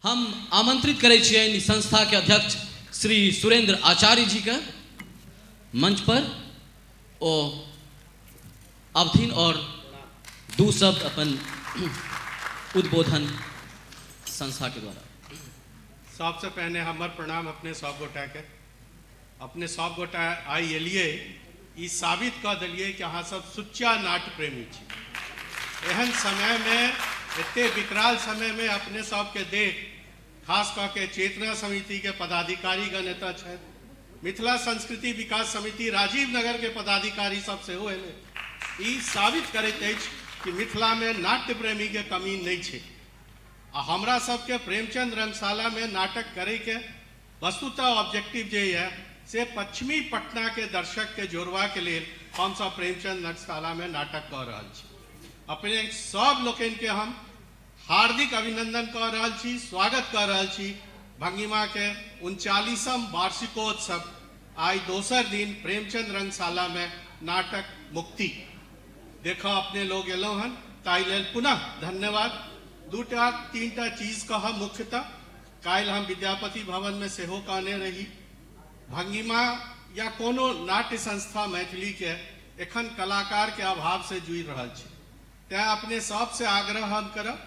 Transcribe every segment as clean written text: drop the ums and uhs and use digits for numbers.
हम आमंत्रित करै छियनि संस्था के अध्यक्ष श्री सुरेंद्र आचार्य जी के मंच पर ओ आबथिन और दू शब्द अपन उद्बोधन संस्था के द्वारा। सबसे पहिने हमर प्रणाम अपने सब गोटा के। अपने सब गोटा आइ एलियै ई साबित कऽ देलियै कि अहाँ सब सुच्चा नाट्य प्रेमी छी। एहन समय में, एते विकराल समय में अपने सबके देख, खास कऽ के चेतना समिति के पदाधिकारीगण एतऽ छथि, मिथिला संस्कृति विकास समिति राजीव नगर के पदाधिकारी सब सेहो एलै, ई साबित करैत अछि कि मिथिला में नाट्य प्रेमी के कमी नहि छै। आ हमरा सबके प्रेमचंद रंगशाला में नाटक करै के वस्तुतः ऑब्जेक्टिव जे यऽ से पश्चिमी पटना के दर्शक के जोड़बा के लेल हम सब प्रेमचंद रंगशाला में नाटक कऽ रहल छी। अपने सब लोकनि के हम हार्दिक अभिनंदन कऽ रहल छी, स्वागत कऽ रहल छी भंगिमा के 39म वार्षिकोत्सव आइ दोसर दिन प्रेमचंद रंगशाला में नाटक मुक्ति देखऽ अपने लोग एलहुँ हन, ताहि लेल पुनः धन्यवाद। दूटा तीनटा चीज कहब मुख्यतः। काल्हि हम विद्यापति भवन में सेहो कहने रही, भंगिमा या कोनो नाट्य संस्था मैथिली के एखन कलाकार के अभाव से जुड़ि रहल छै, तैं अपने सबसे आग्रह हम करब,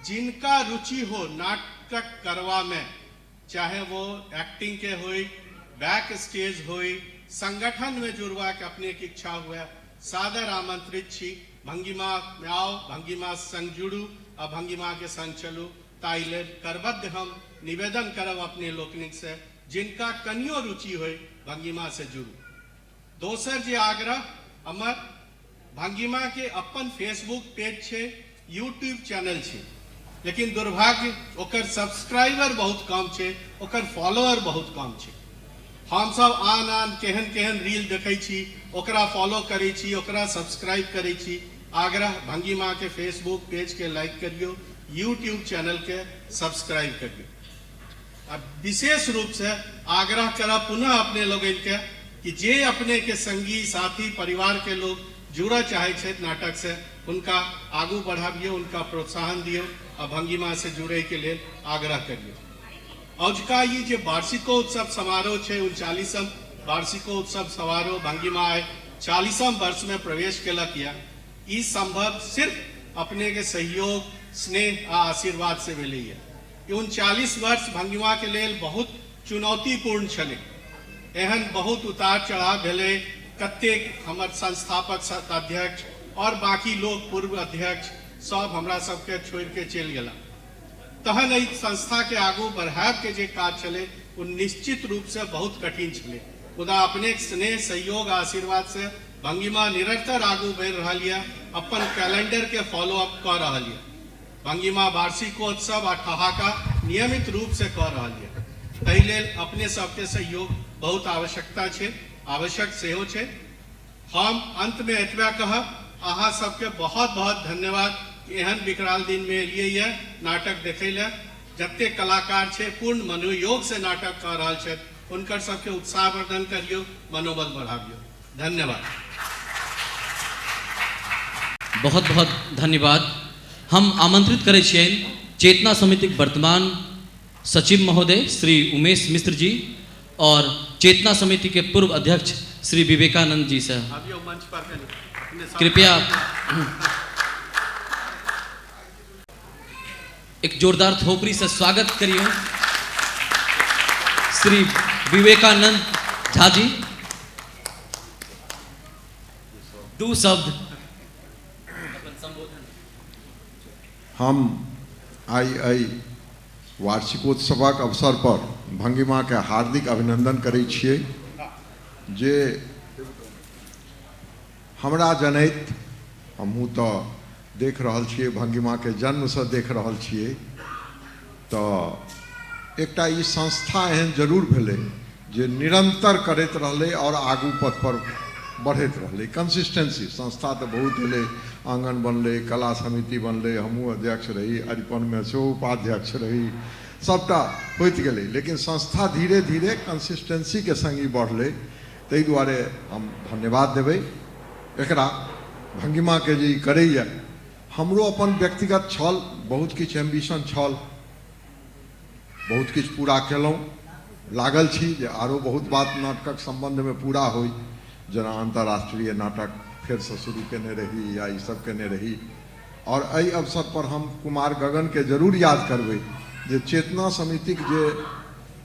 जिनका रुचि हो नाटक करवा में, चाहे वो एक्टिंग के होई, बैक स्टेज होई, संगठन में जुड़वा के अपने के इच्छा हुए, सादर आमंत्रित छी, भंगिमा में आओ, भंगिमा संग जुड़ू आ भंगिमा के संग चलू। ताहि लेल करबद्ध हम निवेदन करब अपने लोकनिक से, जिनका कनियो रुचि होय भंगिमा से जुड़ू। दोसर जे आग्रह हमर, भंगिमा के अपन फेसबुक पेज छै, यूट्यूब चैनल छै, लेकिन दुर्भाग्य ओकर सब्सक्राइबर बहुत कम छै, ओकर फॉलोअर बहुत कम छै। हम सब आन आन केहन केहन रील देखै छी, ओकरा फॉलो करै छी, ओकरा सब्सक्राइब करै छी। आग्रह, भंगिमा के फेसबुक पेज के लाइक करियौ, यूट्यूब चैनल के सब्सक्राइब करियौ। आ विशेष रूप से आग्रह करब पुनः अपने लोगन के कि जे अपने के संगी साथी परिवार के लोग जुड़ऽ चाहै छथि नाटक से, हुनका आगू बढ़ाबियौ, हुनका प्रोत्साहन दियौ आ भंगिमा से जुड़ै के लेल आग्रह करियौ। औजका ई जे वार्षिकोत्सव समारोह छै, 39म वार्षिकोत्सव समारोह भंगिमा आइ 40म वर्ष में प्रवेश केलक यऽ। ई संभव सिर्फ अपने के सहयोग, स्नेह आ आशीर्वाद से भेलैया। ई 39 वर्ष भंगिमा के लेल बहुत चुनौतीपूर्ण छलै। एहन बहुत उतार चढ़ाव भेलै। कतेक हमर संस्थापक अध्यक्ष और बाकी लोग पूर्व अध्यक्ष सब हमरा सबके छोड़ि के चलि गेला। तहन एहि संस्था के आगू बढ़ायब के जे काज छलै ओ निश्चित रूप से बहुत कठिन छलै। मुदा अपने स्नेह, सहयोग आ आशीर्वाद से भंगिमा निरंतर आगू बढ़ि रहल यऽ, अपन कैलेंडर के फॉलो अप कऽ रहल यऽ। भंगिमा वार्षिकोत्सव आ ठहाका नियमित रूप से कऽ रहल यऽ। ताहि लेल अपने सबके सहयोग बहुत आवश्यकता छै, आवश्यक सेहो छै। हम अंत में एतबा कहब, अहाँ सबके बहुत बहुत धन्यवाद कि एहन विकराल दिन में एलियै यऽ नाटक देखै लए। जते कलाकार छै पूर्ण मनोयोग से नाटक कऽ रहल छथि, हुनकर सबके उत्साहवर्धन करियौ, मनोबल बढ़ाबियौ। धन्यवाद। बहुत बहुत धन्यवाद। हम आमंत्रित करै छियनि चेतना समितिक वर्तमान सचिव महोदय श्री उमेश मिश्र जी और चेतना समिति के पूर्व अध्यक्ष श्री विवेकानंद जी से। अभियो मंच पर कनी अपने सब कृपया एक जोरदार थोपड़ी से स्वागत करियो श्री विवेकानंद झा जी। दू शब्द अपन संबोधन। हम आइ एहि वार्षिकोत्सवक अवसर पर भंगिमा के हार्दिक अभिनंदन करै छियै जे हमरा जनैत हमहूँ तऽ देख रहल छियै, भंगिमा के जन्म से देख रहल छियै, तऽ एकटा ई संस्था एहन जरूर भेलै जे निरंतर करैत रहलै और आगू पथ पर बढ़ैत रहलै। कंसिस्टेंसी संस्था तऽ बहुत एलै, आंगन बनलै, कला समिति बनलै, हमहूँ अध्यक्ष रही, अरिपनमे सेहो उपाध्यक्ष रही, सबटा होइत गेलै, लेकिन संस्था धीरे धीरे कंसिस्टेंसीके संग ई बढ़लै। ताहि दुआरे हम धन्यवाद देबै एकरा भंगिमाके जे ई करैए। हमरो अपन व्यक्तिगत छल, बहुत किछु एम्बिशन छल। बहुत किछु पूरा केलहुँ। लागल छी जे आरो बहुत बात नाटकक सम्बन्धमे पूरा होइ, जेना अन्तर्राष्ट्रीय नाटक फेरसँ शुरू केने रही या ई सब केने रही। आओर एहि अवसर पर हम कुमार गगनके जरूर याद करबै जे चेतना समितिक जे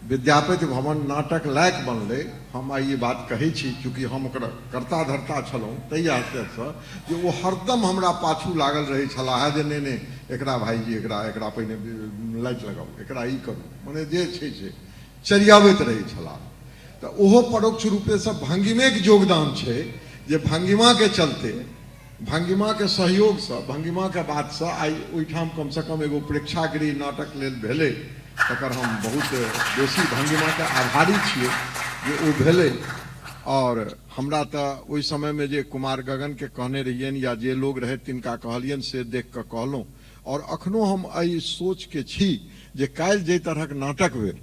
विद्यापति भवन नाटक लायक बनलै, हम आइ ई बात कहै छी चूँकि हम ओकर कर्ता धर्ता छलहुँ ताहि हैसियतसँ जे ओ हरदम हमरा पाछू लागल रहै छलाह जे नहि नहि एकरा भाइजी एकरा एकरा पहिने लाइट लगाउ, एकरा ई करू, मने जे छै से चरियाबैत रहै छलाह। तऽ ओहो परोक्ष रूपेसँ भंगिमेके योगदान छै जे भंगिमाके चलते, भंगिमाके सहयोगसँ, भंगिमाके बातसँ आइ ओहिठाम कमसँ कम एगो प्रेक्षागृह नाटक लेल भेलै, तकर हम बहुत बेसी भंगिमाके आभारी छियै जे ओ भेलै। आओर हमरा तऽ ओहि समयमे जे कुमार गगनके कहने रहियनि या जे लोग रहथि तिनका कहलियनि से देख कऽ कहलहुँ। आओर अखनो हम एहि सोचके छी जे काल्हि जाहि तरहक नाटक भेल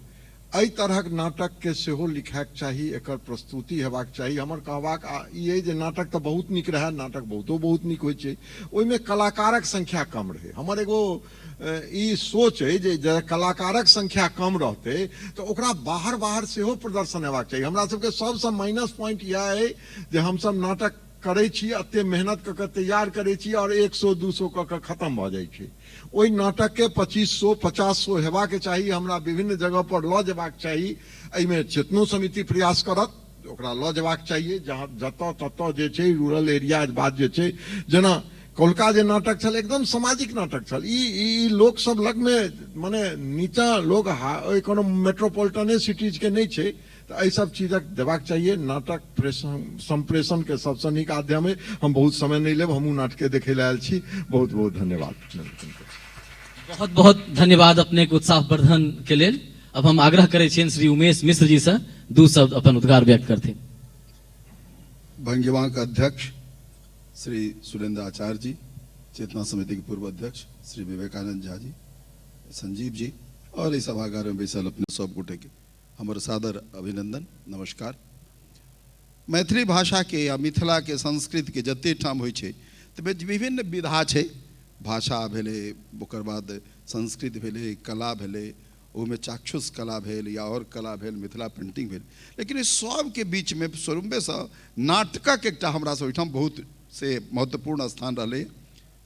एहि तरहक नाटकके सेहो लिखायके चाही, एकर प्रस्तुति हेबाक चाही। हमर कहबाक ई अइ जे नाटक तऽ बहुत नीक रहए, नाटक बहुतो बहुत नीक होइ छै, ओहिमे कलाकारक संख्या कम रहै। हमर एगो ई सोच अइ जे जँ कलाकारक संख्या कम रहतै तऽ ओकरा बाहर बाहर सेहो प्रदर्शन हेबाक चाही। हमरा सबके सबसँ माइनस पॉइंट इएह अइ जे हमसब नाटक करै छी, एते मेहनत कऽ कऽ तैयार करै छी आओर 100 200 कऽ कऽ खतम भऽ जाइ छै। ओहि नाटकके 2500 50 हेबाक चाही, हमरा विभिन्न जगह पर लऽ जेबाक चाही। एहिमे चेतनो समिति प्रयास करत, ओकरा लऽ जेबाक चाहिए जहाँ जतऽ ततऽ जे छै रूरल एरिया बात जे छै। जेना कौलका जे नाटक छल एकदम सामाजिक नाटक छल, ई ई लोक सब लगमे मने नीचा लोक कोनो मेट्रोपॉलिटने सिटीजके नहि छै, तऽ एहि सब चीजक देबाक चाहिए। नाटक संप्रेषण के सबसँ नीक माध्यम है। हम बहुत समय नहीं लेब, हमहूँ नाटके देखै लए आयल छी। बहुत बहुत धन्यवाद। बहुत बहुत धन्यवाद अपने के उत्साह वर्धन के लेल। अब हम आग्रह करै छियनि श्री उमेश मिश्र जी से दू शब्द अपन उद्गार व्यक्त करथिन। भंगिमा के अध्यक्ष श्री सुरेंद्र आचार्य जी, चेतना समिति के पूर्व अध्यक्ष श्री विवेकानंद झा जी, संजीव जी और इस सभागार में बैसल अपने सब गोटे के हमर सादर अभिनंदन, नमस्कार। मैथिली भाषा के या मिथिला के संस्कृत के जते ठाम होइ छै तऽ विभिन्न विधा छै, भाषा भेलै, ओकर बाद संस्कृत भेलै, कला भेलै, ओहिमे चाक्षुष कला भेल या आओर कला भेल, मिथिला पेंटिंग भेल, लेकिन एहि सबके बीचमे स्वरूपेसँ नाटकक एकटा हमरा सब ओहिठाम बहुत से महत्वपूर्ण स्थान रहलै।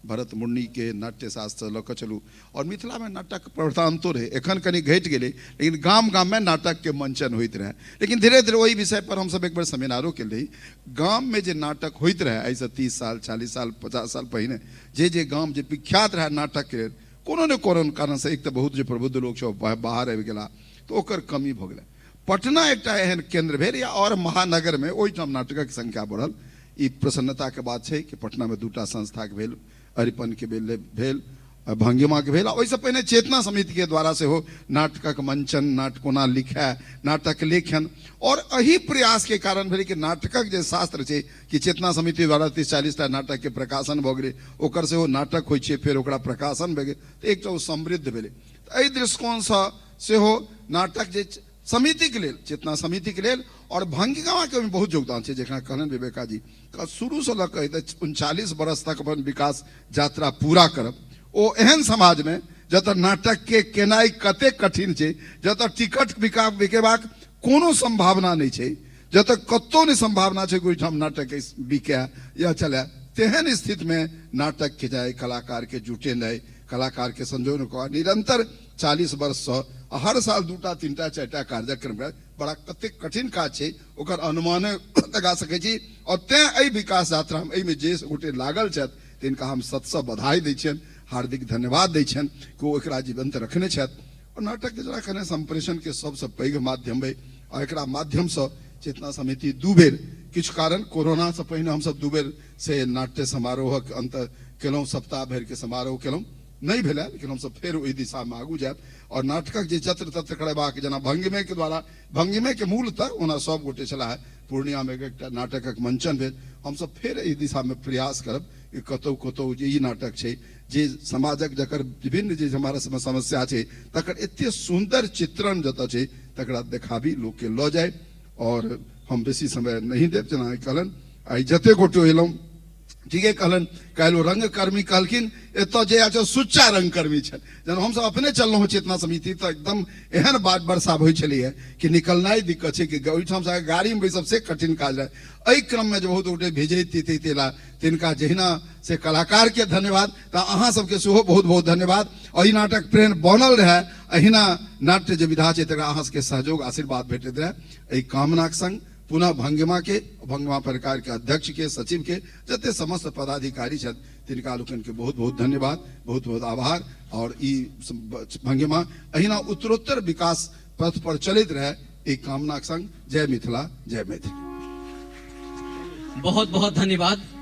भरत मुनिके नाट्यशास्त्र लऽ कऽ चलू, आओर मिथिलामे नाटक प्रधानतो रहै, एखन कनि घटि गेलै, लेकिन गाम गाममे नाटकके मंचन होइत रहै। लेकिन धीरे धीरे ओहि विषयपर हमसब एक बेर सेमिनारो केल रही। गाममे जे नाटक होइत रहै एहिसँ 30 साल 40 साल 50 साल पहिने, जे जे गाम जे विख्यात रहै नाटकके लेल, कोनो ने कोनो कारणसँ एक तऽ बहुत जे प्रबुद्ध लोक सब बाहर आबि गेला तऽ ओकर कमी भऽ गेलै। पटना एकटा एहन केन्द्र भेल या आओर महानगरमे ओहिठाम नाटकक संख्या बढ़ल। ई प्रसन्नताके बात छै कि पटनामे दूटा संस्थाके भेल, अरिपनके भेल, भंगिमाके भेल, आ ओहिसँ पहिने चेतना समितिके द्वारा सेहो नाटकक मंचन, नाटक कोना लिखाय, नाटक लेखन, और एहि प्रयासके कारण भेलै कि नाटकक जे शास्त्र छै कि चेतना समिति द्वारा 30-40 टा नाटकके प्रकाशन भऽ गेलै, ओकर सेहो नाटक होइ छै, फेर ओकरा प्रकाशन भऽ गेल, तऽ एकटा ओ समृद्ध भेलै। तऽ एहि दृष्टिकोणसँ सेहो नाटक जे समितिके लेल, चेतना समितिके लेल और भंगिमाके ओहिमे बहुत योगदान छै। जखन कहलनि विवेका जी शुरूसँ लऽ कऽ 39 बरस तक अपन विकास यात्रा पूरा करब, ओ एहन समाजमे जतऽ नाटकके केनाइ कतेक कठिन छै, जतऽ टिकट बिकेबाक कोनो सम्भावना नहि छै, जतऽ कतहु नहि सम्भावना छै कि ओहिठाम नाटक बिकाय या चलय, तेहन स्थितिमे नाटकके जाय, कलाकारके जुटेनाइ, कलाकारके संजोगन कऽ निरंतर 40 वर्षसँ हर साल 2टा 3टा 4टा कार्यक्रम बड़ा कतेक कठिन काज छै, ओकर अनुमाने लगा सकै छी। और तें एहि विकास यात्रामे एहिमे जे गोटे लागल छथि तिनका हम सतसँ बधाई दै छियनि, हार्दिक धन्यवाद दै छियनि कि ओ एकरा जीवंत रखने छथि। और नाटक जेना कने संप्रेषणके सबसँ पैघ माध्यम अइ, और एकरा माध्यमसँ चेतना समिति 2 बेर किछु कारण कोरोनासँ पहिने हमसब 2 बेर से नाट्य समारोहक अंत केलहुँ, सप्ताह भरिके समारोह केलहुँ, नहि भेलै, लेकिन हमसब फेर ओहि दिशामे आगू जायब। और नाटकक जे चत्र तत्र करेबाक जेना भंगिमेके द्वारा, भंगिमेके मूलतः ओना सब गोटे छलाह, पूर्णियामे एकटा नाटकक मंचन भेल, हमसब फेर एहि दिशामे प्रयास करब कि कतहु कतहु जे ई नाटक छै जे समाजक जकर विभिन्न जे हमारा सबमे समस्या छै तकर एते सुन्दर चित्रण जतऽ छै तकरा देखाबी, लोकके लऽ जाय। और हम बेसी समय नहीं देब, जेना कहलनि आइ जते गोटे एलहुँ ठीके कहलनि काल्हि ओ रंगकर्मी कहलखिन एतऽ जे आयल छै सुच्चा रंगकर्मी छथि। जहन हमसब अपने चललहुँ चेतना समिति तऽ एकदम एहन बात वर्षा होइ छलैए कि निकलनाइ दिक्कत छै कि ओहिठामसँ गाड़ीमे बैसब से कठिन काज रहै। एहि क्रममे जे बहुत गोटे भिजैत तितैत एला तिनका जहिना से कलाकारके धन्यवाद, तऽ अहाँ सबके सेहो बहुत बहुत धन्यवाद। एहि नाटक प्रेम बनल रहए, एहिना नाट्य जे विधा छै तकरा अहाँ सबके सहयोग आशीर्वाद भेटैत रहए, एहि कामनाक संग पुनः भंगिमा के, भंगिमा परिकार के अध्यक्ष के, सचिव के, जते समस्त पदाधिकारी छथि तिनका लोकनि के बहुत बहुत धन्यवाद, बहुत बहुत आभार। और ई भंगिमा एहिना उत्तरोत्तर विकास पथ पर चलैत रहे, एहि कामनाक संग जय मिथिला, जय मैथिली। बहुत बहुत धन्यवाद।